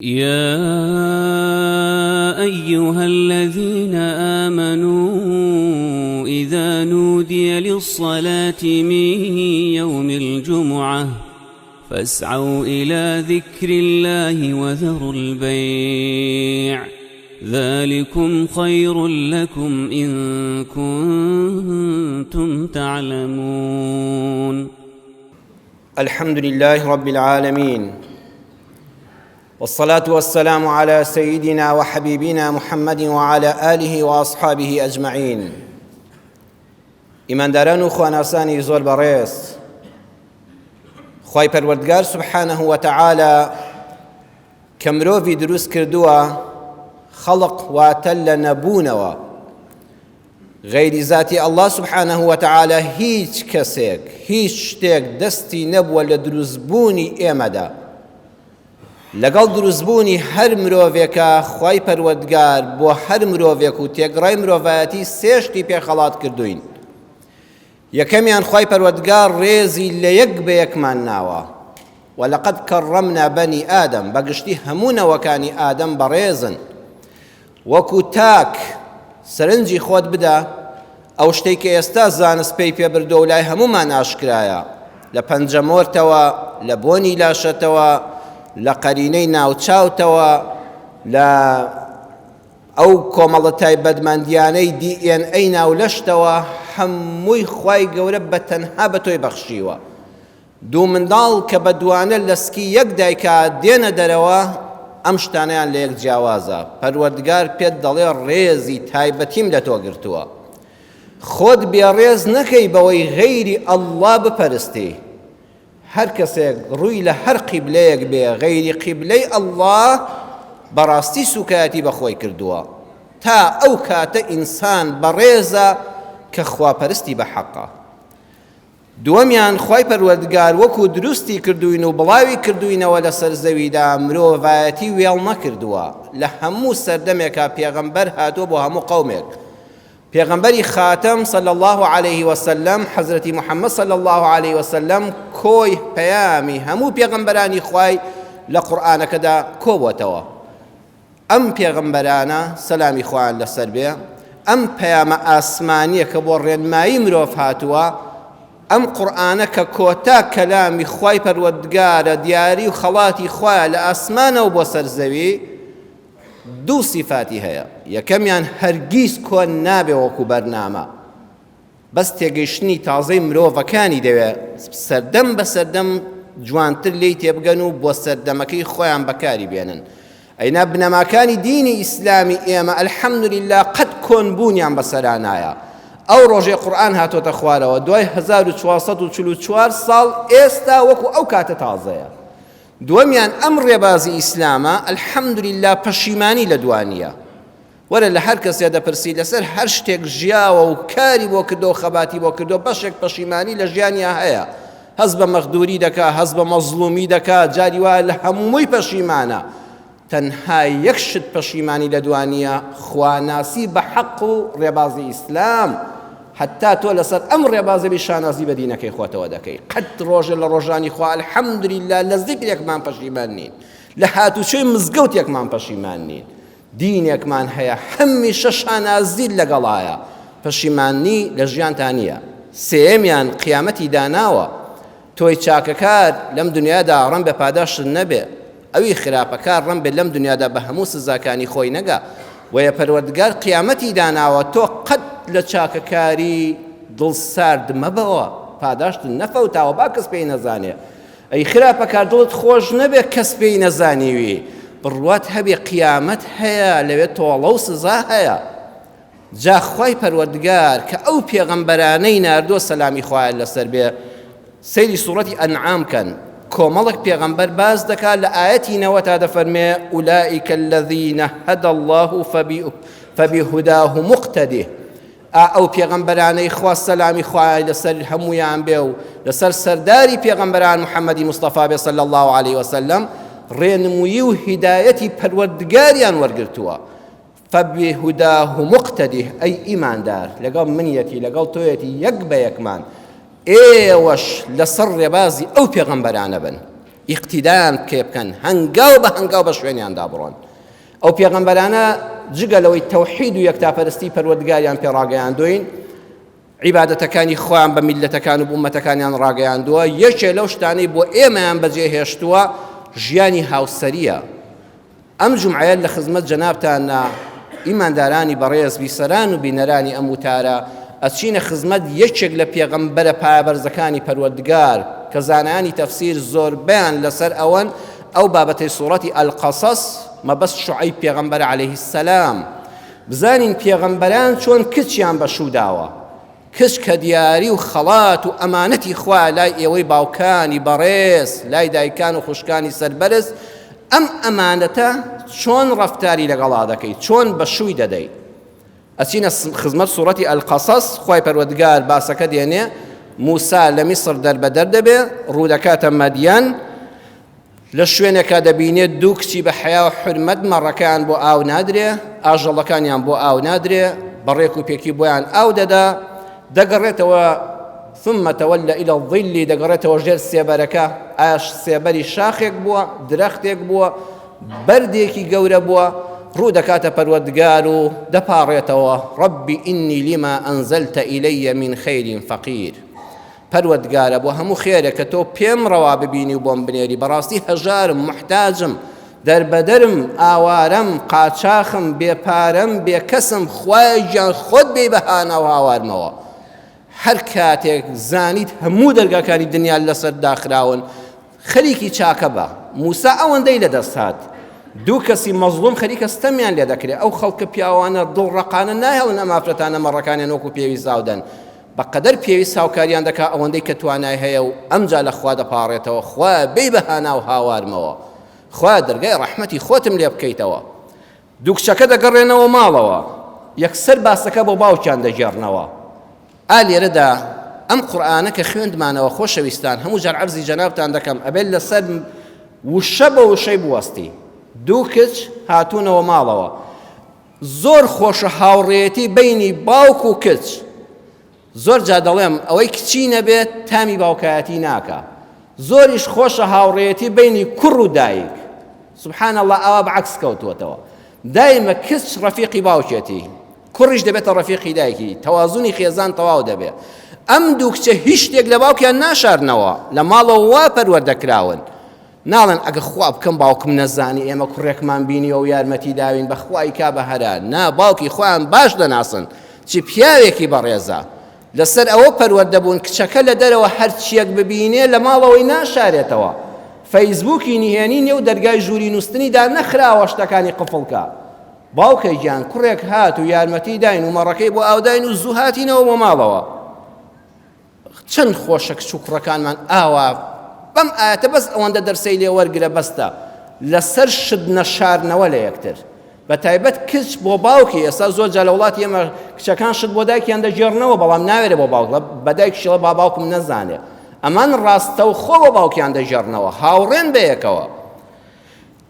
يا أيها الذين آمنوا إذا نودي للصلاة من يوم الجمعة فاسعوا إلى ذكر الله وذروا البيع ذلكم خير لكم إن كنتم تعلمون. الحمد لله رب العالمين والصلاة والسلام على سيدنا وحبيبنا محمد وعلى آله وأصحابه أجمعين. ئیمانداران و خواناسانی زۆر بەڕێز، خوای پەروەردگار سبحانه وتعالى کە مرۆڤی دروست کردووە، خەڵق واتە لە نەبوونەوە، غەیری زاتی اللە سبحانە وتعالی هیچ کەسێک هیچ شتێک دەستی نەبووە لە دروستبوونی ئێمەدا. لەگەڵ دروستبوونی هەر مرۆڤێکا خوای پەروەردگار بۆ هەر مرۆڤێک و تێگڕای مرۆڤایەتی سێ شتی پێ خەڵات کردووین. یەکەمیان خوای پەروەردگار ڕێزی لە یەک بە یەکمان ناوە، ولقد کرمنا بنی آدم، بەگشتی هەموو نەوەکانی ئادەم بەڕێزن. وەکو تاک سەرنجی خۆت بدە، ئەو شتەی کە ئێستا زانست پێی پێ بردووە و لای هەموومان ئاشکرایە، لە پەنجەمۆرتەوە، لە بۆنی لاشەتەوە، لە قەرینەی ناوچاوتەوە، لە ئەو کۆمەڵە تایبەتمەندیانەی دی ئێن ئەی ناو لەشتەوە، هەمووی خوای گەورە بە تەنها بە تۆی بەخشیوە. دوو منداڵ کە بە دوانە لە سکی یەک دایکا دێنە دەرەوە ئەم شتانەیان لە یەک جیاوازە، پەروەردگار پێت دەڵێ ڕێزی تایبەتیم لە تۆ گرتووە، خۆت بێڕێز نەکەی بەوەی غەیری اللە بپەرستی، هەر کەسێک ڕووی لە هەر قیبلەیەک بێ غەیری قیبلەی اللە بەڕاستی سوکایەتی بە خۆی کردووە، تا ئەو کاتە ئینسان بەڕێزە کە خواپەرستی بە حەقە. دووەمیان، خوای پەروەردگار وەکو دروستی کردووین و بڵاوی کردووینەوە لەسەر زەویدا مرۆڤایەتی وێڵ نەکردووە، لە هەموو سەردەمێکا پێغەمبەر هاتووە بۆ هەموو قەومێک، پێغەمبەری خاتەم صلی اللە علیه وسلم حەزرەتی محمد صلی اللە علیه وسلم کۆی پەیامی هەموو پێغەمبەرانی خوای لە قورئانەکەدا کۆبۆتەوە. ئەم پێغەمبەرانە، سەلامی خوایان لەسەر بێ، ئەم پەیامە ئاسمانییە کە بۆ ڕێنمایی مرۆڤ هاتووە، ئەم قورئانە کە کۆتا کەلامی خوای پەروەردگارە، دیاری و خەڵاتی خوایە لە ئاسمانەوە بۆ سەر زەوی، دوو سیفاتی هەیە، یەکەمیان هەرگیز کۆن نابێ وەکو بەرنامە، بەس تێگەیشتنی تازەی مرۆڤەکانی دەوێ سەردەم بە سەردەم جوانتر لێی تێبگەن و بۆ سەردەمەکەی خۆیان بەکاری بێنن. ئەینا بنەماکانی دینی ئیسلامی ئێمە الحمدللە قەت کۆن بوونیان بەسەرا نایە. ئەو ڕۆژەی قورئان هاتۆتە خوارەوە دوای 1444 ساڵ ئێستا وەکو ئەو کاتە تازەیە. دووەمیان ئەم ڕێبازی ئیسلامە الحمدللە پەشیمانی لە دوا نییە. وەرە لە هەر کەسێ دەپرسی لەسەر هەر شتێک ژیاوە و کاری بۆ کردووە و خەباتی بۆ کردووە بەشێک پەشیمانی لە ژیانیا هەیە هەست بە مەغدوری دەکا هەست بە مەزڵومی دەکا جاری وایە لە هەمووی پەشیمانە تەنها یەک شت پەشیمانی لە دوانیە خواناسی بە حەق و ڕێبازی ئیسلام حتا تۆ لەسەر ئەم ڕێبازە بی شانازی بە دینەکەی خۆتەوە دەکەی قەت ڕۆژە لە ڕۆژانی خوا الحمدلله لە زیکرێکمان پەشیمان نین لە هاتوچۆی مزگەوتێکمان پەشیمان نین دینێکمان هەیە هەمیشە شانازیت لەگەڵایە پەشیمانی لە ژیانتا نییە. سێیەمیان قیامەتی داناوە تۆی چاکەکار لەم دنیادا ڕەنبێ پاداشتت نەبێ ئەوی خراپەکار ڕەنبێ لەم دنیادا بە هەموو سزاکانی خۆی نەگا بۆیە پەروەردگار قیامەتی داناوە تۆ قەت لە چاکەکاری دڵ سارد مەبەوە پاداشتت نەفەوتاوە با کەس پێی نەزانێ ئەی خراپەکار دڵت خۆش نەبێ کەس پێی نەزانیوی بڕوات هەبێ قیامەت هەیە لەوێ تۆڵە و سزا هەیە جا خوای پەروەردگار کە ئەو پێغەمبەرانەی ناردووە سەلامی خوایان لەسەر بێ سەیری سوڕەتی ئەنعام کەن کۆمەڵک پێغەمبەر باس دەکات لە ئایەتی نەوە تا دەفەرمێ ئولائیک الذین هدى الله فبهداه مقتده ئا ئەو پێغەمبەرانەی خوا سەلامی خوای لەسەر هەموویان بێ و لەسەر سەرداری پێغەمبەران محەممەدی مستەفا بێ صلی الله علیه وسلم ڕێنمویی و هیدایەتی پەروەردگاریان وەرگرتووە فبهداه مقتده ئەی ئیماندار لەگەڵ منیەتی لەگەڵ تۆیەتی یەک بە یەکمان ئێوەش لەسەر ڕێبازی ئەو پێغەمبەرانە بن. ئیقتیدایان پێ بکەن، هەنگاو بە هەنگاو بە شوێنیاندا بڕۆن. ئەو پێغەمبەرانە جگە لەوەی تەوحید و یەکتاپەرستی پەروەردگاریان پێ ڕاگەیاندوین، عیبادەتەکانی خۆیان بە میللەتەکان و ئومەتەکانیان ڕاگەیاندووە، یەکێ لەو شتانەی بۆ ئێمەیان بەجێ هێشتووە ژیانی هاوسەرییە. ئەم جومعەیە لە خزمەت جەنابتاننا ئیماندارانی بەڕێز بیسەران و بینەرانی ئەم وتارە ئەچینە خزمەت یەکێک لە پێغەمبەرە پایەبەرزەکانی پەروەردگار کە زانایانی تەفسیر زۆربەیان لەسەر ئەوەن ئەو بابەتەی سوڕەتی القصص مەبەست شوعەیب پێغەمبەرە عەلەیه السلام بزانین پێغەمبەران چۆن کچیان بە شوو داوە کچ کە دیاری و خەڵات و ئەمانەتی خوایە لای ئێوەی باوکانی بەڕێز، لای دایکان و خوشکانی سەربەرز، ئەم ئەمانەتە چۆن ڕەفتاری لەگەڵا دەکەی، چۆن بە شووی دەدەی؟ ئەچینە خزمەت سوڕەتی القصص، خوای پەروەردگار باسەکە دێنێ، موسا لە میسر دەربەدەر دەبێ، ڕوودەکاتە مەدیەن، لە شوێنێکا دەبینێت دوو کچی بە حەیا و حورمەت مەڕەکەیان بۆ ئاو نادرێ، ئاژەڵەکانیان بۆ ئاو نادرێ، بە ڕێک و پێکی بۆیان ئاو دەدا، دەگەڕێتەوە ثم تولى الى الظل دەگەڕێتەوە ژێر سێبەرەکە، ئایا سێبەری شاخێک بووە، درەختێک بووە، بەردێکی گەورە بووە، ڕوو دەکاتە پەروەردگار و دەپاڕێتەوە، رب إني لما أنزلت إلي من خير فقير. پەروەردگارە بۆ هەموو خێرێک کە تۆ پێم ڕەوا ببینی و بۆم بنێری بەڕاستی هەژارم موحتاجم دەربەدەرم ئاوارەم قاچاخم بێ پارەم بێ کەسم خوایە گیان خۆت بێی بە هانا و هاوارمەوە هەر کاتێک زانیت هەموو دەرگاکانی دنیا لەسەر داخراون خەریکی چاکە بە موسا ئەوەندەی لەدەست هات دوو کەسی مەزڵوم خەریکە ستەمیان لێ دەکرێت ئەو خەڵکە پیاوانە دڵڕەقانە ناهێڵن ئەم ئافرەتانە مەڕەکانیان وەکو پێویست ئاودەن بە قەدەر پێویست هاوکاریان دەکا ئەوەندەی کە توانای هەیە و ئەمجا لە خوا دەپاڕێتەوە خوایە بێی بە هانا و هاوارمەوە خوایە دەرگای ڕەحمەتی خۆتم لێ بکەیتەوە دوو کچەکە دەگەڕێنەوە ماڵەوە یەکسەر باسەکە بۆ باوکیان دەگێڕنەوە ئا لێرەدا ئەم قورئانە کە خوێندمانەوە خۆشەویستان هەموو جار عەرزی جەنابتان دەکەم ئەبێت لەسەر وشە بە وشەی بوەستی دوو کچ هاتوونەوە ماڵەوە زۆر خۆشە هاوڕێیەتی بەینی باوک و کچ زۆر جا دەڵێم ئەوەی کچی نەبێت تامی باوکایەتی ناکا زۆریش خۆشە هاوڕێیەتی بەینی کوڕ و دایک سبحان اللە ئاوا بە عەکس کەوتووەتەوە دایمە کچ ڕەفیقی باوکێتی کوڕیش دەبێتە ڕەفیقی دایکی تەوازنی خێزان تەواو دەبێ ئەم دوو کچە هیچ شتێک لە باوکیان ناشارنەوە لە ماڵەوە وا پەروەردە کراون ناڵێن ئەگە خوا بکەم باوکم نەزانی ئێمە کوڕێکمان بینیوە و یارمەتی داوین بەخوا ئیکا بە هەرا نا باوکی خۆیان باش دەناسن چ پیاوێکی بەڕێزە لەسەر ئەوە پەروەردە بوون کچەکە لە دەرەوە هەرچیەک ببینێ لە ماڵەوەی ناشارێتەوە فەیسبووکی نهێنی نێو دەرگای ژووری نووستنیدا نەخراوە شتەکانی قفڵکە باوکە گیان کوڕێک هات و یارمەتی داین و مەڕەکەی بۆ ئاوداین و زوو هاتینەوە بۆ ماڵەوە چەند خۆشە کچ و کوڕەکانمان ئاوا بەم ئایەتە بەس ئەوەندە دەرسەی لێ وەرگرە بەستە لەسەر شت نەشارنەوە لە یەکتر بە تایبەت کچ بۆ باوکی ئێستا زۆر جا لە وڵاتی ئێمە کچەکان شت بۆ دایکیان دەگێڕنەوە بەڵام ناوێرێ بۆ باوک بە دایکیشەوە با باوکم نەزانێ ئەمان ڕاستەوخۆ بۆ باوکیان دەگێڕنەوە هاوڕێن بەیەکەوە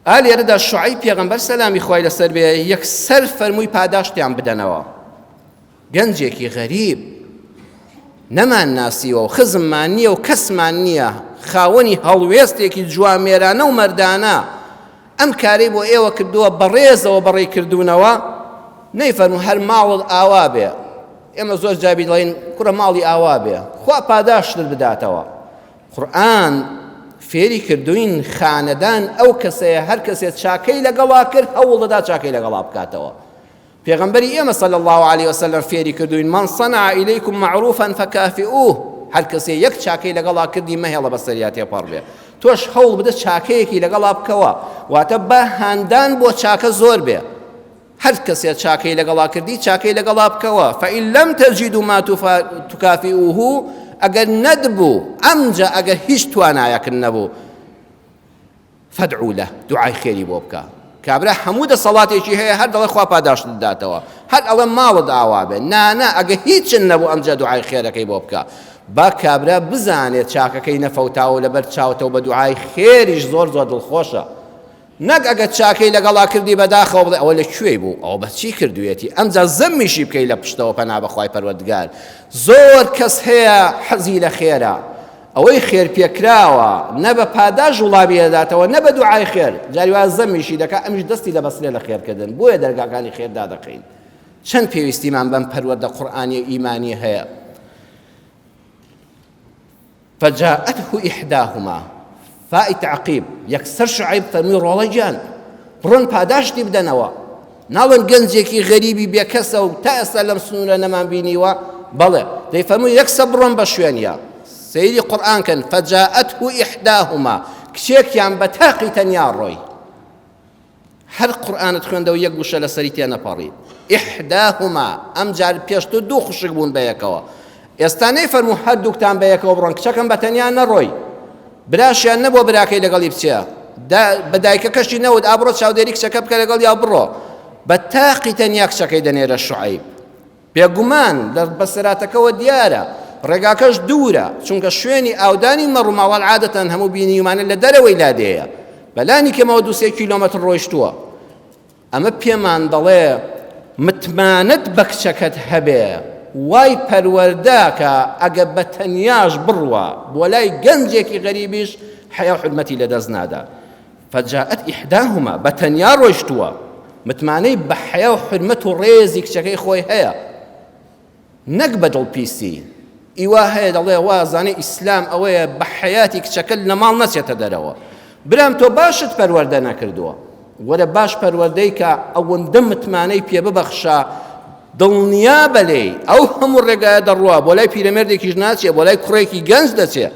ئا لێرەدا شوعەیب پێغەمبەر سەلامی خوای لەسەر بێ یەکسەر فەرمووی پاداشتیان بدەنەوە گەنجێکی غەریب نەمان ناسیوە و خزممان نییە و کەسمان نییە، خاوەنی هەڵوێستێکی جوامێرانە و مەردانە ئەم کارەی بۆ ئێوە کردووە، بەڕێزەوە بەڕێی کردوونەوە، نەیفەرموو هەر ماڵت ئاوا بێ، ئێمە زۆر جابی دەڵێین کوڕە ماڵی ئاوا بێ، خوا پاداشتت بداتەوە. قورئان فێری کردووین خانەدان ئەو کەسەیە هەر کەسێ چاکەی لەگەڵا کرد هەوڵ دەدا چاکەی لەگەڵا بکاتەوە. پێغەمبەری ئێمە صلی اللە علیە وسلم فێری کردوین من صنع الیکم معروفا فکافئوه هەر کەسێ یەک چاکەی لەگەڵا کردی مەهێڵە بەسەریا تێپەڕ بێ تۆش هەوڵ بدە چاکەیەکی لەگەڵا بکەوە واتە با هاندان بۆ چاکە زۆر بێ هەر کەسێ چاکەی لەگەڵا کردی چاکەی لەگەڵا بکەوە فإن لم تجدوا ما تكافئوه ئەگەر نەدبوو ئەمجا ئەگەر هیچ توانایەکت نەبوو فادعو له، دوعای خێری بۆ بکە. کابرا هەموو دەسەڵاتێکی هەیە هەر دەڵێ خوا پاداشتت بداتەوە، هەر ئەڵێ ماڵت ئاوا بێ، نا نا ئەگە هیچت نەبوو ئەمجا دوعای خێرەکەی بۆ بکە. با کابرا بزانێ چاکەکەی نەفەوتاوە و لەبەر چاوتە و بە دوعای خێریش زۆر زۆر دڵخۆشە. نەک ئەگە چاکەی لەگەڵا کردی بەداخەوە بڵێ ئەوە لە کوێی بوو، ئەوە بە چی کردوویەتی، ئەمجا زەمیشی بکەی لە پشتەوە پەنا بە خوای پەروەردگار. زۆر کەس هەیە حەزی لە خێرە. ئەوەی خێر پێکراوە نە بە پاداش وڵامی دەداتەوە نە بە دوعای خێر، جاری وا زەمیشی دەکا ئەمیش دەستی دەبەسترێ لە خێرکردن، بۆیە دەرگاکانی خێر دادەخەین. چەند پێویستیمان بەم پەروەردە قورئانی و ئیمانیە هەیە. فجاءته إحداهما فاء تعقیب یەکسەر شعیب فەرمووی ڕۆڵە گیان بڕۆن پاداشتی بدەنەوە ناڵێن گەنجێکی غەریبی بێکەسە و تا ئێستا لەم سنوورە نەمان بینیوە بەڵێ دەیفەرموو یەکسە بڕۆن بە شوێنیا سەیری قورئان کەن فجاءته إحداهما کچێکیان بە تاقی تەنیا ڕۆی هەر قورئانت خوێندەوە یەک وشە لەسەری تێنەپەڕی احداهما ئەم جار پێشتر دوو خوشک بوون بەیەکەوە ئێستا نەیفەرموو هەردووکتان بەیەکەوە بڕۆن کچەکەم بە تەنیا نەڕۆی براشیان نەبووە براکەی لەگەڵی بچێ بە دایکەکەشی نەوت ئابڕۆ چاودێری کچەکە بکە لەگەڵ یا بڕۆ بە تاقی تەنیا کچەکەی دەنێرە شعیب بێگومان لە بەسەراتەکەوە دیارە ڕێگاکەش دوورە چونکە شوێنی ئاودانی مەڕوماڵان عادەتەن هەموو بینیومانە لە دەرەوەی لادێیە بەلانی کەمەوە دوسێ کیلۆمەتر ڕۆیشتووە ئەمە پێمان دەڵێ متمانەت بە کچەکەت هەبێ وای پەروەردە کە ئەگە بە تەنیاش بڕوا بۆ لای گەنجێکی غەریبیش حەیا و حورمەتی لەدەست نادا فجاءت احداهما بە تەنیا ڕۆیشتووە متمانەی بە حەیا و حورمەت و ڕێزی کچەکەی خۆی هەیە نەک بە دڵ پیسی ئیوا هەیە دەڵێ وا زانێ ئیسلام ئەوەیە بە حەیاتی کچەکەت لە ماڵ نەچێتە دەرەوە برام تۆ باشت پەروەردە نەکردووە وەرە باش پەروەردەی کە ئەوەندە متمانەی پێ ببەخشە دڵنیا بە لێی ئەو هەموو ڕێگایە دەڕوا بۆ لای پیرەمێردێکیش ناچێ بۆ لای کوڕێکی گەنج دەچێ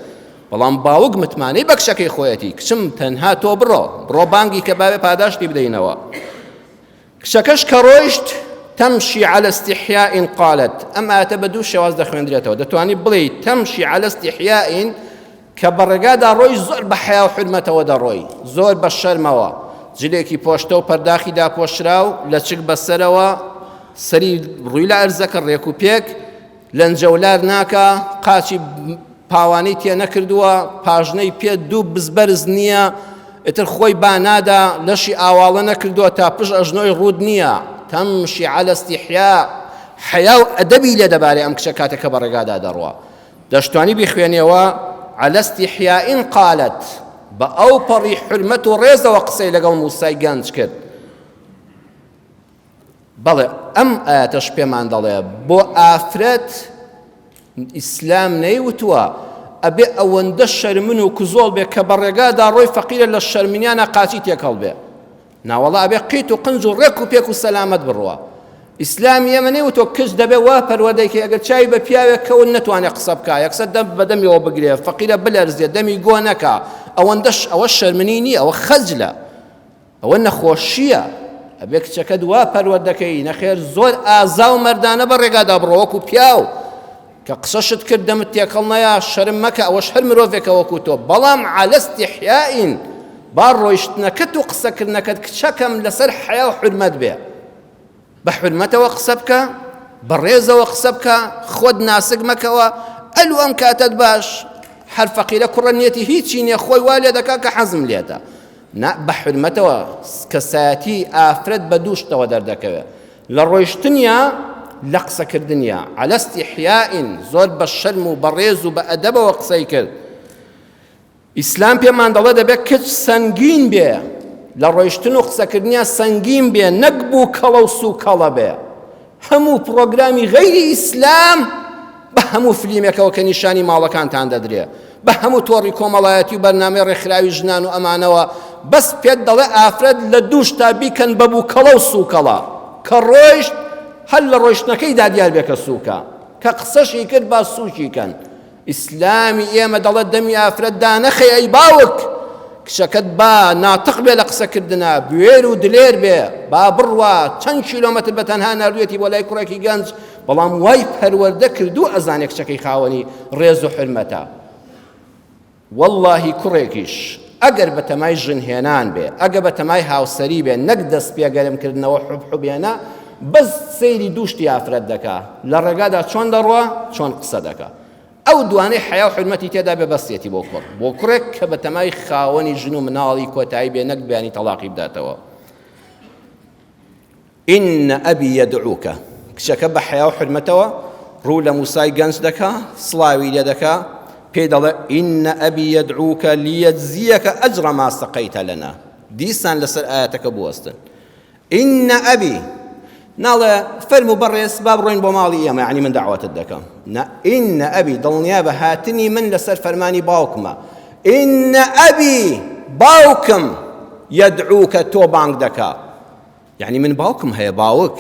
بەڵام باوک متمانەی بە کچەکەی خۆیەتی کچم تەنها تۆ بڕۆ بڕۆ بانگی کە باوێ پاداشتی بدەینەوە کچەکەش کە ڕۆیشت تمشی علی استحیاء قالت ئەم ئایەتە بە دوو شێواز دەخوێندرێتەوە دەتوانی بڵێی تمشی علی استحیاء کە بە ڕێگادا ڕۆی زۆر بە حیا و حورمەتەوە دەڕۆی زۆر بە شەرمەوە جلێکی پۆشتە و پەرداخی داپۆشراو لەچک بەسەرەوە سەری ڕووی لە ئەرزەکە ڕێک و پێک لەنجەولار ناکا، قاچی پاوانەی تێ نەکردووە، پاژنەی پێ دوو بز بەرز نییە، ئیتر خۆی با نادا، لەشی ئاواڵە نەکردووە تا پشت ئەژنۆی ڕووت نییە، تمشی علی استحیاء، حەیا و ئەدەبی لێ دەبارێ ئەم کچە کاتێک کە بە ڕێگادا دەڕوا. دەشتوانی بیخوێنیەوە، علی استحیاء قالت، بە ئەوپەڕی حورمەت و ڕێزەوە قسەی لەگەڵ موسای گەنج کرد. بەڵێ ئەم ئایەتەش پێمان دەڵێ بۆ ئافرەت ئیسلام نەیوتووە ئەبێ ئەوەندە شەرمن و کزۆڵ بێ کە بە ڕێگادا ڕۆی فەقیرە لە شەرمنیانە قاچی تێکەڵ بێ ناوەڵا ئەبێ قیت و قنج و ڕێک و پێک و سەلامەت بڕوە ئیسلامی ئێمە نەیوتۆ کچ دەبێ وا پەروەردەیکەی ئەگەر چاوی بە پیاوێک کەون نەتوانێت قسە بکا یەکسەر دەم بە دەمیەوە بگرێ فەقیرە بلەرزێ دەمی گۆ نەکا ئەوەندەش ئەوە شەرمنی نییە ئەوە خەجلە ئەوە نەخۆشییە ئەبێ کچەکەت وا پەروەردەکەی نەخێر زۆر ئازا و مەردانە بە ڕێگادا بڕۆ وەکو پیاو کە قسەشت کرد دەمت تێکەڵ نەیا شەرم مەکە ئەوەش هەر مرۆڤێکە وەکو تۆ بەڵام عەلە استحیائین با ڕۆیشتنەکەت و قسەکردنەکەت کچەکەم لەسەر حەیا و حورمەت بێ بە حورمەتەوە قسە بکە، بە ڕێزەوە قسە بکە، خۆت ناسک مەکەوە، ئەلو ئەم کاتەت باش، هەر فەقیرە کوڕە نیەتی هیچی نیە خۆی وا لێ دەکا کە حەزم لێتە. نا بە حورمەتەوە کەسایەتی ئافرەت بە دوو شتەوە دەردەکەوێ لە ڕۆیشتنیا لە قسەکردنیا علی استحیاء زۆر بە شەرم و بە ڕێز و بە ئەدەبەوە قسەی کرد. ئیسلام پێمان دەڵێ دەبێت کچ سەنگین بێ لە ڕۆیشتن و قسەکردنیا سەنگین بێ نەک بووکەڵە و سووکەڵە بێ هەموو پڕۆگرامی غەیری ئیسلام بە هەموو فلیمێکەوە کە نیشانی ماڵەکانتان دەدرێ بە هەموو تۆڕی کۆمەڵایەتی و بەرنامەی ڕێکخراوی ژنان و ئەمانەوە بەس پێت دەڵێ ئافرەت لە دووشتا بیکەن بە بووکەڵە و سووکەڵە کە ڕۆیشت هەر لە ڕۆیشتنەکەیدا دیار بێ کە سووکە کە قسەشی کرد با سووکی کەن ئیسلامی ئێمە دەڵێت دەمی ئافرەت دانەخەی ئەی باوک کچەکەت با ناتق بێ لە قسەکردنا بوێر و دلێر بێ با بڕوا چەند کیلۆمەتر بە تەنها ناردوێتی بۆ لای کوڕێکی گەنج بەڵام وای پەروەردە کردو ئەزانێ کچەکەی خاوەنی ڕێز و حرمەتە واللهی کوڕێکیش ئەگەر بە تەمای ژنهێنان بێ ئەگە بە تەمای هاوسەری بێ نەک دەست پێگەرمکردنەوە حب حبێنە بەس سەیری دوو شتی ئافرەت دەکا لە ڕێگادا چۆن دەڕوا چۆن قسە دەکا ئەو دوانەی حەیا و حورمەتی تێدا بێ بەسیەتی بۆ کوڕ بۆ کوڕێک کە بە تەمای خاوەنی ژن و مناڵی کۆتایی بێ نەک بیانی تەڵاقی بداتەوە إن أبي يدعوك کچەکە بە حەیا و حورمەتەوە ڕوو لە موسای گەنج دەکا سڵاوی لێ دەکا. پێی دەڵێ إن أبي يدعوك ليجزيك أجر ما سقيت لنا. دیسان لەسەر ئایەتەکە بوەستن. إن أبي ناڵێ فەرموو بەڕێز با بڕۆین بۆ ماڵی ئێمە یعنی من داواتت دەکەم. نا إن أبي دڵنیا بە هاتنی من لەسەر فەرمانی باوکمە. إن أبي باوکم يدعوك تۆ بانگ دەکا. یەعنی من باوکم هەیە باوک.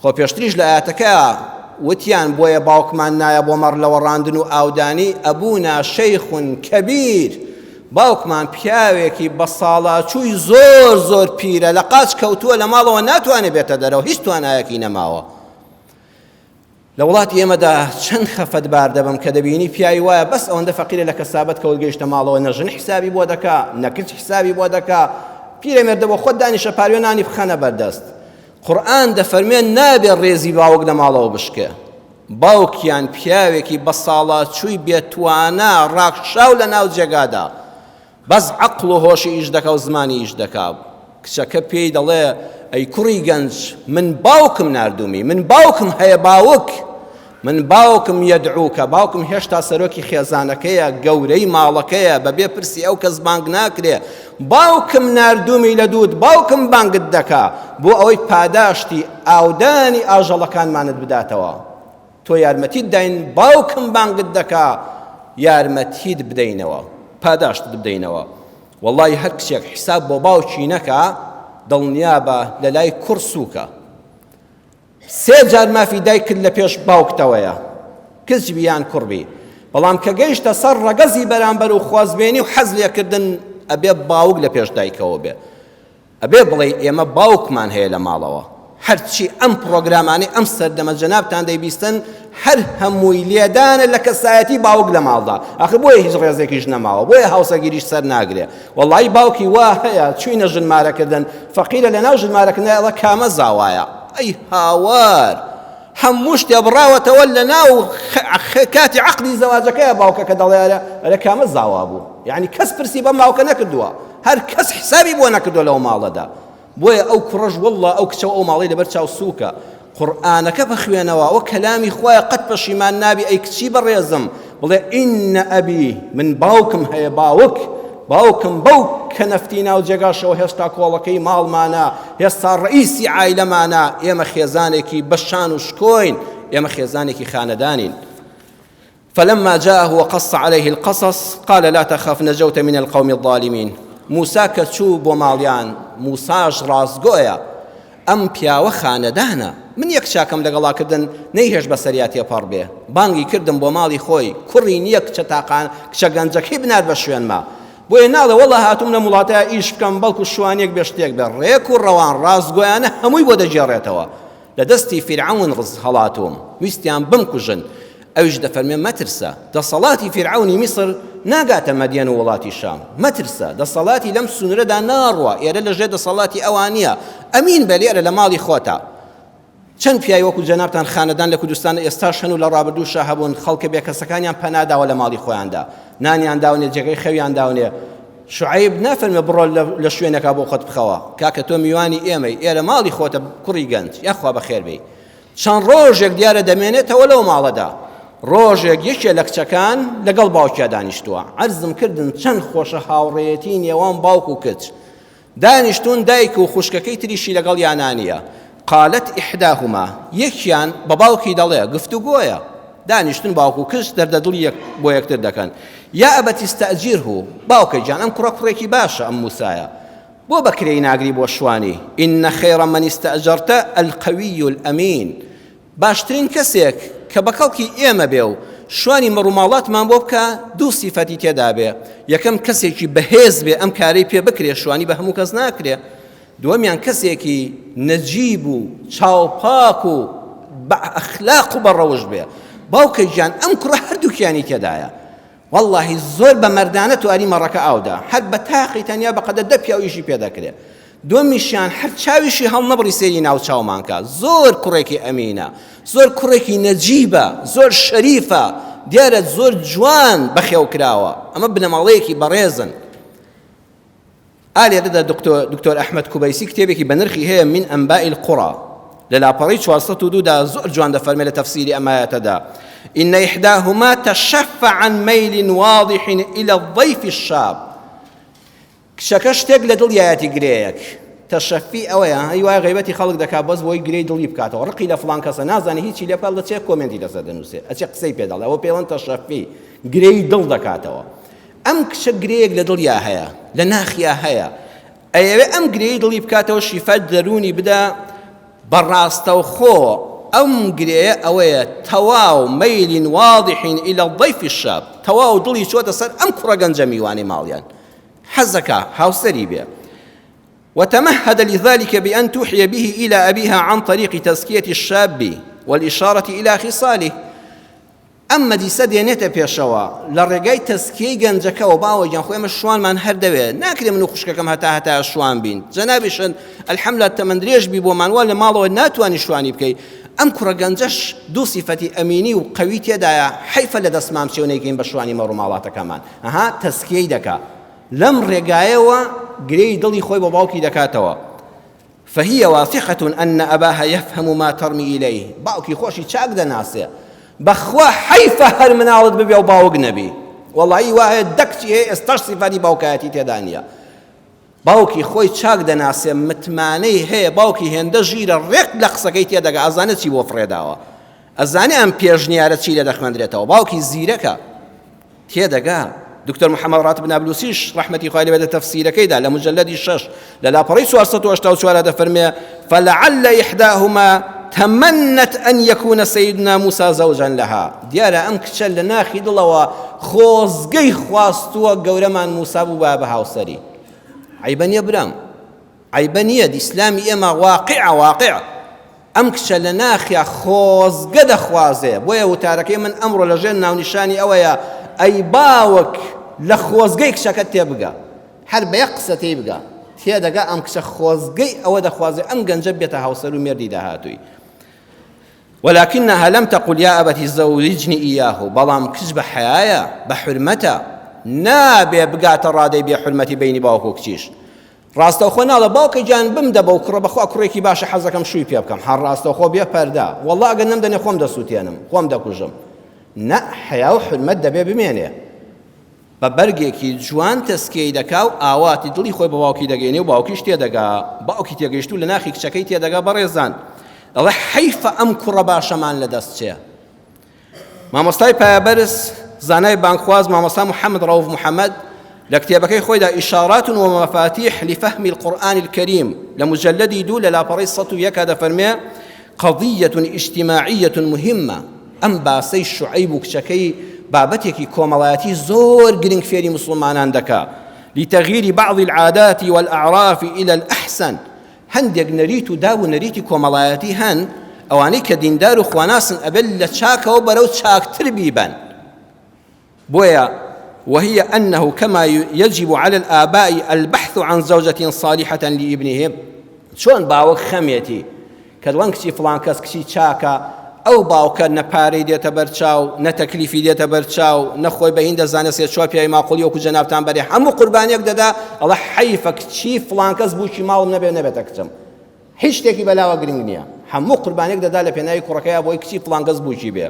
خۆ پێشتریش لە ئایەتەکە وتیان بۆیە باوکمان نایە بۆ مەڕ لەوەڕاندن و ئاودانی، ئەبونا شەیخ کەبیر، باوکمان پیاوێکی بەساڵاچووی زۆر زۆر پیرە، لە قاچ کەوتووە لە ماڵەوە ناتوانێت بێتە دەرەوە، هیچ توانایەکی نەماوە. لە وڵاتی ئێمەدا چەند خەفەتبار دەبم کە دەبینی پیاوی وایە بەس ئەوەندە فەقیرە لە کەسابەت کەوت گەیشتە ماڵەوە نە ژن حیسابی بۆ دەکا نە کچ حیسابی بۆ دەکا پیرەمێردە بۆ خۆت دانیشە پاروێ نانی بخەنە بەردەست. قورئان دەفەرمێ نابێ ڕێزی باوک لە ماڵەوە بشکێ. باوکیان پیاوێکی بەساڵاچووی بێتوانا ڕاکشاو لە ناو جێگادا بەس عەقڵ و هۆشی ئیش دەکا و زمانی ئیش دەکا. کچەکە پێی دەڵێ ئەی کوڕی گەنج من باوکم ناردوومی، من باوکم هەیە باوک، من باوکم یەدعوکە، باوکم هێشتا سەرۆکی خێزانەکەیە، گەورەی ماڵەکەیە، بەبێ پرسی ئەو کەس بانگ ناکرێ، باوکم ناردوومی لە دووت، باوکم بانگت دەکا بۆ ئەوەی پاداشتی ئاودانی ئاژەڵەکانمانت بداتەوە. تۆ یارمەتیت داین باوکم بانگت دەکا یارمەتیت بدەینەوە پاداشتت بدەینەوە. وەڵی هەر کچێک حیساب بۆ باوکی نەکا دڵنیابە لەلای کوڕ سووکە. سێ جار مافی دایکت لە پێش باوکتەوەیە کچ بی یان کوڕ بی، بەڵام کە گەیشتە سەر ڕەگەزی بەرامبەر و خوازبێنی و حەز لێکردن ئەبێ باوک لە پێش دایکەوە بێ. ئەبێ بڵێی ئێمە باوکمان هەیە لە ماڵەوە. هەرچی ئەم پڕۆگرامانەی ئەم سەردەمە جەنابتان دەیبیستن هەر هەمووی لێدانە لە کەسایەتی باوک لە ماڵدا. ئاخر بۆیە هیچ ڕێزێکیش نەماوە، بۆیە هاوسەرگیریش سەر ناگرێ. وەڵایی باوکی وا هەیە چوینە ژن مارەکردن فەقیرە لەناو ژن مارەکردنا ئەڵێ کامە زاوایە؟ ئەی هاوار! هەموو شتێ بڕاوەتەوە لەناو کاتی عەقدی زەواجەکەیە باوکەکە دەڵێ ئەرێ کامە زاوا بوو؟ یعنی کەس پرسی بەم باوکە نەکردووە، هەر کەس حسابی بۆ نەکردووە لەو ماڵەدا. بۆیە ئەو کوڕەش واللە ئەو کچە و ئەو ماڵەی لەبەر چاو سووکە. قورئانەکە بخوێنەوە ئەوە کەلامی خوایە قەت پەشیمان نابی ئەی کچی بەڕێزم بڵێ إن أبي من باوکم هەیە باوک باوکم بەو کەنەفتی ناو جێگاشەوە هێشتا کۆڵەکەی ماڵمانە هێستا ڕئیسی عایلەمانە ئێمە خێزانێکی بەشان و شکۆین ئێمە خێزانێکی خانەدانین. فلما جاءه وقص عليه القصص قال لا تخف نجوت من القوم الظالمين. موسا کە چوو بۆ ماڵیان موساش ڕاستگۆیە ئەم پیاوە خانەدانە من یەک چاکەم لەگەڵا کردن نەیهێشت بەسەریا تێپەڕ بێ بانگی کردم بۆ ماڵی خۆی کوڕی نییە کچە تاقان کچە گەنجەکەی بنار بە شوێنما بۆیە ناڵێ وەڵا هاتووم لەم وڵاتەیا ئیش بکەم بەڵکو شوانێک بێ شتێک بێ ڕێک و ڕەوان ڕاستگۆیانە هەمووی بۆ دەگێڕێتەوە لە دەستی فیرعەون ڕز هەڵاتووم، ویستیان بمکوژن. ئەویش دەفەرموێ، مەترسە، دەسەڵاتی فیرعەونی میسر ناگاتە مەدیەن و وڵاتی شام. مەترسە، دەسەڵاتی لەم سنوورەدا ناڕوا، ئێرە لە ژێر دەسەڵاتی ئەوان نییە. ئەمین بە لێرە لە ماڵی خۆتە. چەند پیاوی وەکوو جەنابتان خانەدان لە کوردستان ئێستاش هەن و لە ڕابردووشا هەبوون، خەڵکە بێکەسەکانیان پەنا داوە لە ماڵی خۆیاندا. نانیان داونێ، جێگەی خەویان داونێ. شوعەیب نافەرمێ بڕۆ لە شوێنێکا بۆ خۆت بخەوە، کاکە تۆ میوانی ئێمەی، ئێرە ماڵی خۆتە کوڕی گەنج، یاخوا بەخێر بێی. چەند ڕۆژێک دیارە دەمێنێتەوە لەو ماڵەدا. ڕۆژێک یەکێ لە کچەکان لەگەڵ باوکیا دانیشتووە. عەرزم کردن چەند خۆشە هاوڕێیەتی نێوان باوک و کچ. دانیشتوون دایک و خوشکەکەی تریشی لەگەڵیانا نییە. قالت احداهما، یەکیان بە باوکی دەڵێ، گفتوگۆیە، دانیشتن باوک و کچ دەردەدڵی یەک بۆ یەکتر دەکەن، یا ابت استأجره، باوکە گیان ئەم کوڕە کوڕێکی باشە ئەم موسایە، بۆ بە کرێی ناگری بۆ شوانی، ان خیر من استأجرت القوی الامین، باشترین کەسێک کە بە کەڵکی ئێمە بێ و شوانی مەڕوماڵاتمان بۆ بکا دوو سیفەتی تێدا بێ، یەکەم کەسێکی بەهێز بێ ئەم کارەی پێ بکرێ شوانی بە هەموو کەس ناکرێ، دووەمیان کەسێکی نەجیب و چاوپاک و بە ئەخلاق و بە ڕەوشت بێ. باوکە گیان ئەم کوڕە هەردووکیانی تێدایە. وەڵڵاهی زۆر بە مەردانە توانی مەڕەکە ئاودا هەر بە تاقی تەنیا بە قەدە دە پیاو ئیشی پێ دەکرێ. دووەمیشیان هەر چاویشی هەڵنەبڕی سەیری ناو چاومان کا زۆر کوڕێکی ئەمینە زۆر کوڕێکی نەجیبە زۆر شەریفە دیارە زۆر جوان بەخێو کراوە ئەمە بنەماڵەیەکی بەڕێزن. ئا لێرەدا دکتۆر ئەحمەد کوبەیسی کتێبێکی بەنرخی هەیە من ئەنباء القرى. لە لاپەڕەی 402 دا زۆر جوان دەفەرمێ لە تەفسیری ئەم ئایەتەدا إن إحداهما تشفى عن ميل واضح إلى الضيف الشاب کچەکە شتێک لە دڵیایەتی گرێیەک تەشەفی ئەوەیە هەی وایە غیبەتی خەڵک دەکات بەس بۆی گرێی دڵی بکاتەوە ڕقی لە فڵان کەسە نازانێ هیچی لێ بکات دەچێت کۆمێنتی لەسەر دەنووسێ ئەچێ قسەی پێ دەڵێ ئەوە پێڵەن تەشەفی گرێی دڵ دەکاتەوە ئەم کچە گرێیەک لە دڵیا هەیە لە ناخیا هەیە ئەیەوێ ئەم گرێی دڵی بکاتەوە شیفای دەروونی بدا بە ڕاستەوخۆ ئەم گرێیە ئەوەیە تەواو مەیل واضح إلى الضيف الشاب تەواو دڵی چۆتە سەر ئەم کوڕە گەنجە میوانەی ماڵیان حەزەکا هاوسەری بێ وتمهد لذلك بأن توحي به إلى أبيها عن طريق تزكية الشاب والإشارة إلى خصاله ئەم مەجلیسە دێنێتە پێشەوە لە ڕێگای تەزکیەی گەنجەکەوە، باوە گیان خۆ ئێمە شوانمان هەر دەوێ، ناکرێ من و خوشکەکەم هەتا هەتایە شوان بین، جەنابیشت الحملە تەمەن درێژ بی بۆمان وا لە ماڵەوە ناتوانی شوانی بکەی، ئەم کوڕە گەنجەش دوو سیفەتی ئەمینی و قەوی تێدایە، حەیفە لە دەستمان بچێ و نەیکەین بە شوانی مەڕ و ماڵاتەکەمان، ئەها تەزکیەی دەکا لەم ڕێگایەوە گرێی دڵی خۆی بۆ باوکی دەکاتەوە. فهی واثقە ان اباها یفهم ما ترمی الیه، باوکی خۆشی چاک دەناسێ، بەخوا حەیفە هەر مناڵت ببێ و باوک نەبی، وەڵایی وا هەیە دە کچی هەیە ئێستاش سیفاتی باوکایەتی تێدا نییە، باوکی خۆی چاک دەناسێ متمانەی هەیە باوکی هێندە ژیرە ڕێک لە قسەکەی تێدەگا ئەزانێ چی بۆ فڕێداوە ئەزانێ ئەم پێشنیارە چی لێ دەخوێندرێتەوە باوکی زیرەکە تێدەگا. دکتۆر محەمەد ڕاتب نابلوسیش ڕەحمەتی خوای لێ بێت لە تەفسیرەکەیدا لە مجلدی شەش لە لاپەڕەی 484 دەفەرمێ فلعل إحداهما تمنت أن يكون سيدنا موسى زوجا لها دیارە ئەم کچە لە ناخی دڵەوە خۆزگەی خواستووە گەورەمان موسا بوو بە هاوسەری عیبە نییە برام عیبە نییە ئیسلامی ئێمە واقعە واقع ئەم کچە لە ناخیا خۆزگە دەخوازێ، بۆیە وتارەکەی من ئەمڕۆ لە ژێر ناونیشانی ئەوەیە، ئەی باوک لە خۆزگەی کچەکەت تێبگە، هەر بە یەک قسە تێی بگە، تێدەگا ئەم کچە خۆزگەی ئەوە دەخوازێ ئەم گەنجە بێتە هاوسەر و مێردی داهاتووی. ولكنها لم تقل يا أبت زوجني إياه بەڵام کچ بە حەیایە بە حورمەتە نابێ بگاتە ڕادەی بێ حورمەتی بینی باوک و کچیش ڕاستەوخۆ ناڵێ باوکە گیان بمدە بەو کوڕە بەخوا کوڕێکی باشە حەزەکەم شووی پێ بکەم هەر ڕاستەوخۆ بێ پەردە وەڵا ئەگەر نەمدەنێ خۆم دەسووتێنم خۆم دەکوژم نە حەیا و حورمەت دەبێ بمێنێ بە بەرگێکی جوان تەسکیەی دەکا و ئاواتی دڵی خۆی بە باوکی دەگەینێ و باوکیش تێدەگا باوکی تێگەیشتوو لە ناخی کچەکەی تێدەگا بەڕێزان دەڵێ حەیفە ئەم کوڕە باشەمان لەدەست چێ مامۆستای پایەبەرز زانای بانگخواز مامۆستا محەممەد ڕەوف محەممەد لە کتێبەکەی خۆیدا ئیشارات و مفاتیح لفهم القرآن الكريم لە مجلدی دوو لە لاپەڕەی 101 دەفەرمێ قضية اجتماعية مهمة ئەم باسەی شعیب و کچەکەی بابەتێکی کۆمەڵایەتی زۆر گرنگ فێری مسلمانان دەکا لتغيير بعض العادات والأعراف إلى الأحسن هەندێک نەریت و داب و نەریتی کۆمەڵایەتی هەن، ئەوانەی کە دیندار و خواناسن ئەبێت لە چاکەوە بەرەو چاکتر بیبەن. بۆیە وهي أنه كما يجب على الآباء البحث عن زوجة صالحة لابنهم چۆن باوک خەمێتی کە دڵەن کچی فڵان کەس کچی چاکە ئەو باوکە نە پارەی دێتە بەرچاو نە تەکلیفی دێتە بەرچاو نە خۆی بە هین دەزانێت سێ چوار پیاوی ماقوڵی وەکو جەنابتان بەرێ هەموو قوربانیەک دەدا ئەڵێ حەیفە کچی فڵان کەس بووکی ماڵم نەبێ نەبێتە کچم هیچ شتێکی بەلاوە گرنگ نییە هەموو قوربانێک دەدا لە پێناوی کوڕەکەیا بۆی کچی فڵان کەس بووکی بێ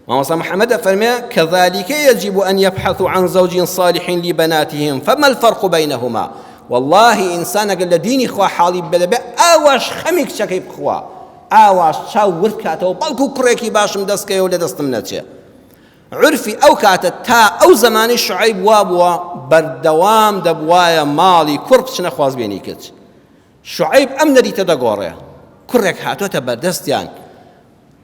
مامۆستا محەممەد دەفەرمێ كذلك يجب أن يبحثوا عن زوج صالح لبناتهم فما الفرق بينهما والله ئینسان ئەگەر لە دینی خوا حاڵی بێ دەبێ ئاواش خەمی کچەکەی بخوا ئاواش چاو ورد کاتەوە بەڵکو کوڕێکی باشم دەست کەوێ و لە دەستم نەچێ عورفی ئەو کاتە تا ئەو زەمانەی شعیب وابووە بەردەوام دەبوایە ماڵی کوڕ بچنە خوازبێنی کچ شعیب ئەم نەریتە دەگۆڕێ کوڕێک هاتۆتە بەردەستیان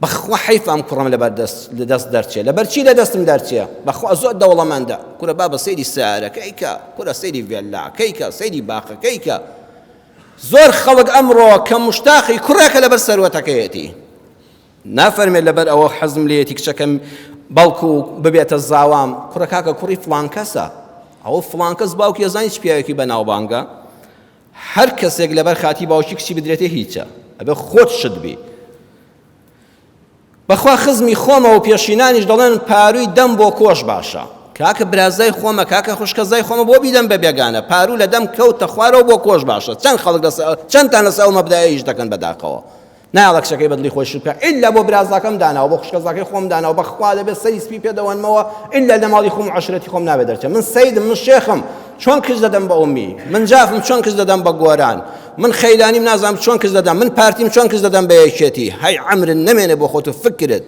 بەخوا حەیف ئەم کوڕەم لەبەر دەست لە دەست دەرچێ لەبەر چی لە دەستم دەرچێ بەخوا زۆر دەوڵەمەندە کورە بابە سەیری سیارەکەی کە کورە سەیری ڤێللاکەی کە سەیری باخەکەی کە زۆر خەڵک ئەمڕۆ کە مشتاقی کوڕێکە لەبەر سەروەتەکەیەتی نافەرمێت لەبەر ئەوە حەزم لێیەتی کچەکەم بەڵکو ببێتە زاوام کوڕە کاکە کوڕی فڵان کەسە ئەوە فڵان کەس باوکی ئەزانی چ پیاوێکی بەناوبانگە هەر کەسێک لەبەر خاتی باوکی کچی بدرێتێ هیچە ئەبێ خۆت شت بی بەخوا خزمی خۆمە و پێشینانیش دەڵێن پاروی دەم بۆ کۆش باشە کاکە برازای خۆمە کاکە خوشکەزای خۆمە بۆ بیدەم بە بێگانە پارو لە دەم کەوتە خوارەوە بۆ کۆش باشە چەند خەڵک لەسەر چەندتان لەسەر ئەو مەبدایە ئیش دەکەن بەداخەوە. نایەڵێ کچەکەی بەدڵی خۆی شوو بکا ئیلا بۆ برازاکەم داناوە بۆ خوشکەزاکەی خۆم داناوە بەخوا دەبێت سەری سپی پێ دەوەنمەوە ئیلا لە ماڵی خۆم و عەشرەتی خۆم نابێت دەرچێت من سەیدم من شێخم چۆن کچ دەدەم بە ئومی من جافم چۆن کچ دەدەم بە گۆران من خەیلانیم نازانم چۆن کچ دەدەم من پارتیم چۆن کچ دەدەم بە یەکێتی هەی عەمرت نەمێنێ بۆ خۆت و فکرت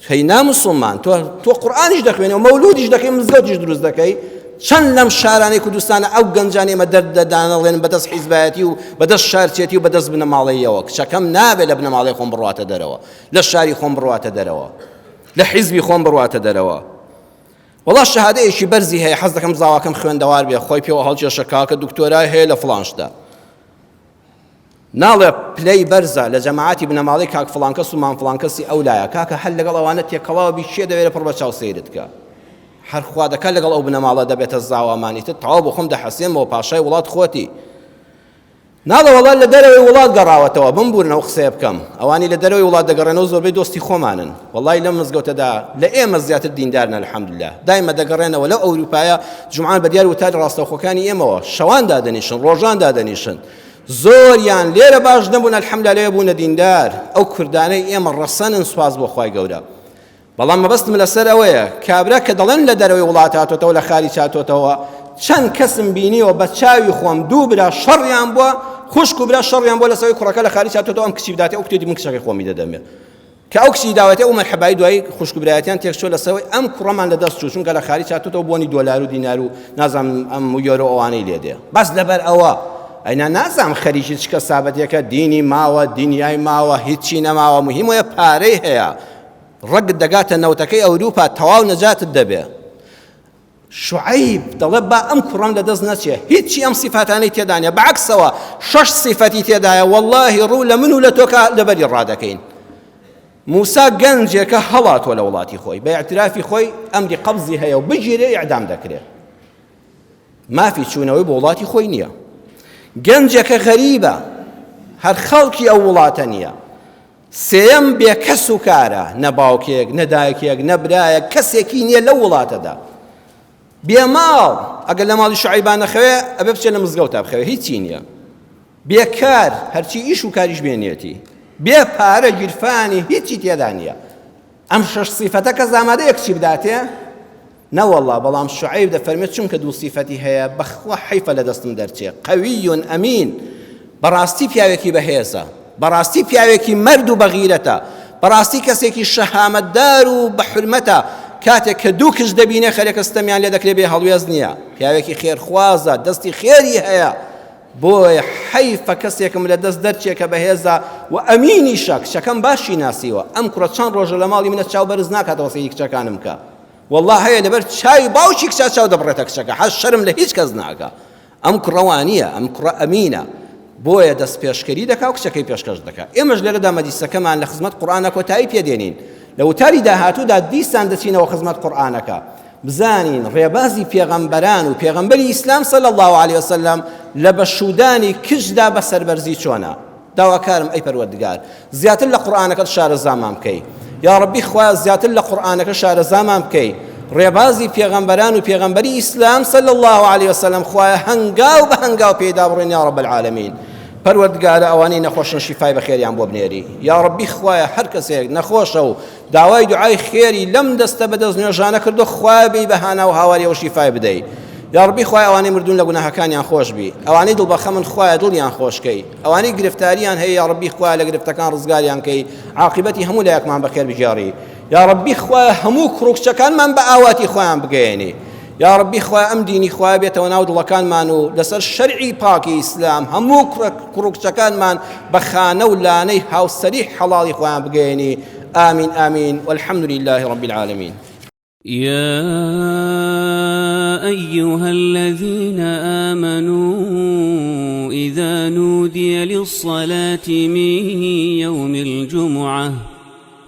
هەی ناموسڵمان تۆ تۆ قورئانیش دەخوێنی و مەولودیش دەکەی مزگەوتیش دروست دەکەی چەند لەم شارانەی کوردستانە ئەو گەنجان ئێمە دەرد دەدانەڵێن بەدەست حیزبایەتی و بەدەست شارچێتی و بەدەست بنەماڵەیەوە کچەکەم نابێت لە بنەماڵەی خۆم بڕواتە دەرەوە لە شاری خۆم بڕواتە دەرەوە لە حیزبی خۆم بڕواتە دەرەوە وەڵا شەهادەیەکی بەرزی هەیە حەز دەکەم زاواکەم خوێندەوار بێ خۆی پێوە هەڵکێشە کاکە دکتۆرای هەیە لە فڵان شتە ناڵێ پلەی بەرزە لە جەماعەتی بنەماڵەی کاک فڵان کەس و مام فڵان کەسی ئەو لایە کاکە هەر لەگەڵ ئەوانە تێکەڵاو بی کێ دەوێرێ پڕ بە چاو سەیرت کە هەر خوا دەکا لەگەڵ ئەو بنەماڵە دەبێتە زاوامانی تر تەواو بۆ خۆم دەحەسێمەوە پاشای وڵات خۆتی ناڵێ وەڵا لە دەرەوەی وڵات گەڕاوەتەوە بمبورن ئەو قسەیە بکەم ئەوانی لە دەرەوەی وڵات دەگەڕێنەوە زۆربەی دۆستی خۆمانن وەڵی لەم مزگەوتەدا لە ئێمە زیاتر دیندارن الحمدلله دایمە دەگەڕێنەوە لەو ئەوروپایە جومعان بە دیار وتاری ڕاستەوخۆکانی ئێمەوە شەوان دادەنیشن ڕۆژان دادەنیشن زۆریان لێرە باش نەبوون الحمدلله لەوێ بوونە دیندار ئەو کوردانەی ئێمە ڕەسەنن سوپاس بۆ خوای گەورە بەڵام مەبەستم لەسەر ئەوەیە کابرا کە دەڵێن لە دەرەوەی وڵات هاتۆتەوە لە خاریج هاتۆتەوە چەند کەسم بینیوە بە چاوی خۆم دوو برا شەڕیان بووە خوشک و برا شەڕیان بووە لەسەوەی کوڕەکە لە خاریج هاتۆتەوە ئەم کچی بداتێ ئەو کتێبی من کچەکەی خۆمی دەدەمێ کە ئەو کچی داوەتێ ئەو مەرحەبای دوایی خوشک و برایەتیان تێکچووە لەسەوەی ئەم کوڕەمان لە دەست چوو چونکە لە خاریج هاتۆتەوە بۆنی دۆلار و دینار و نازانم ئەم یۆرۆ ئەوانەی لێ دێ بەس لەبەر ئەوە ئەینا نازانم خەریکی چ کەسابەتێکە دینی ماوە دنیای ماوە هیچی نەماوە مهمەیە پارەی هەیە ڕەگت دەگاتە نەوتەکەی ئەوروپا تەواو نەجاتت دەبێ شعیب دەڵێ با ئەم کوڕەم لە دەست نەچێ هیچی ئەم سیفاتانەی تێدا نیە بەعکسەوە شەش سیفەتی تێدایە واللهی ڕوو لە من و لە تۆکە لەبەری ڕادەکەین موسا گەنجێکە هەڵاتوە لە وڵاتی خۆی بە اعترافی خۆی ئەمری قەبزی هەیە و بگیرێ ئیعدام دەکرێت مافی چوونەوەی بۆ وڵاتی خۆی نییە گەنجێکە غەریبە هەر خەڵکی ئەو وڵاتە نییە سێیەم بێ کەس و کارە، نە باوکێک، نە دایکێک، نە برایەک، کەسێکی نییە لەو وڵاتەدا. بێ ماڵ، ئەگەر لە ماڵی شوعەیبا نەخەوێ، ئەبێ بچێ لە مزگەوتا بخەوێ، هیچی نییە. بێ کار، هەرچی ئیش و کاریش بێ نیەتی. بێ پارە، گیرفانی هیچی تێدا نییە. ئەم شەش سیفەتە کەس ئامادەیە کچی بداتێ؟ نەوەڵا بەڵام شوعەیب دەفەرمێت چونکە دوو سیفەتی هەیە بەخوا حەیفە لە دەستم دەرچێ قوی ئەمین بەڕاستی پیاوێکی بەهێزە بەڕاستی پیاوێکی مەرد و بەغیرەتە بەڕاستی کەسێکی شەهامەتدار و بە حورمەتە کاتێک کە دوو کچ دەبینێ خەرێکە ستەمیان لێ دەکرێ بێ هەڵوێست نییە پیاوێکی خێرخوازە دەستی خێری هەیە بۆیە حەیفە کەسێکم لە دەست دەرچێ کە بەهێزە و ئەمینیشە کچەکەم باشی ناسیوە ئەم کوڕە چەند ڕۆژە لە ماڵی منە چاو بەرز ناکاتەوە سەیری کچەکانم کە وەڵا هەیە لەبەر چاوی باوکی کچە چاو دەبڕێتە کچەکە حەز شەرم لە هیچ کەس ناکا ئەم کوڕە وانییە ئەم کوڕە ئەمینە بۆیە دەست پێشکەری دەکا و کچەکەی پێشکەش دەکا ئێمەش لێرەدا مەجلیسەکەمان لە خزمەت قورئانە کۆتایی پێدێنین لە وتاری داهاتوودا دیسان دەچینەوە خزمەت قورئانەکە بزانین ڕێبازی پێغەمبەران و پێغەمبەری ئیسلام صلی الله علیه وسلم لە بەشودانی کچدا بە سەربەرزی چۆنە داواکارم ئەی پەروەردگار زیاتر لە قورئانەکەت شارەزامان بکەی یاڕەبی خوایە زیاتر لە قورئانەکە شارەزامان بکەی ڕێبازی پێغەمبەران و پێغەمبەری ئیسلام صلی الله علیه وسلم خوایە هەنگاو بە هەنگاو پێیدا بڕۆین یا رب العالمین پەروەردگارە ئەوانەی نەخۆشن شیفای بەخێریان بۆ بنێری یا ربی خوایە هەر کەسێک نەخۆشە و داوای دوعای خێری لەم دەستە بەدەست نوێژانە کردو خوایە بێی بە هانا و هاواری ئەو شیفای بدەی یاڕەبی خوایە ئەوانەی مردوون لە گوناهەکانیان خۆش بی ئەوانەی دڵ بەخەمن خوایە دڵیان خۆش کەی ئەوانەی گرفتاریان هەیە یاڕەبی خوایە لە گرفتەکان ڕزگاریان کەی عاقبەتی هەموو لایەکمان بەخێر بگێڕی یاڕەبی خوایە هەموو کوڕ و کچەکانمان بە ئاواتی خۆیان بگەیەنی یاڕەبی خوایە ئەم دینی خوایە بێتەوە ناو دڵەکانمان و لەسەر شەرعی پاکی ئیسلام هەموو کوڕ و کچەکانمان بە خانە و لانەی هاوسەری حەڵاڵی خۆیان بگەیەنی آمین آمین والحمد لله رب العالمین. يا أيها الذين آمنوا إذا نودي للصلاة من يوم الجمعة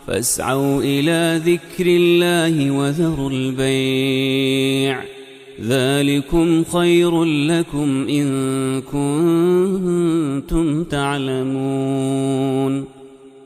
فاسعوا إلى ذكر الله وذروا البيع ذلكم خير لكم إن كنتم تعلمون.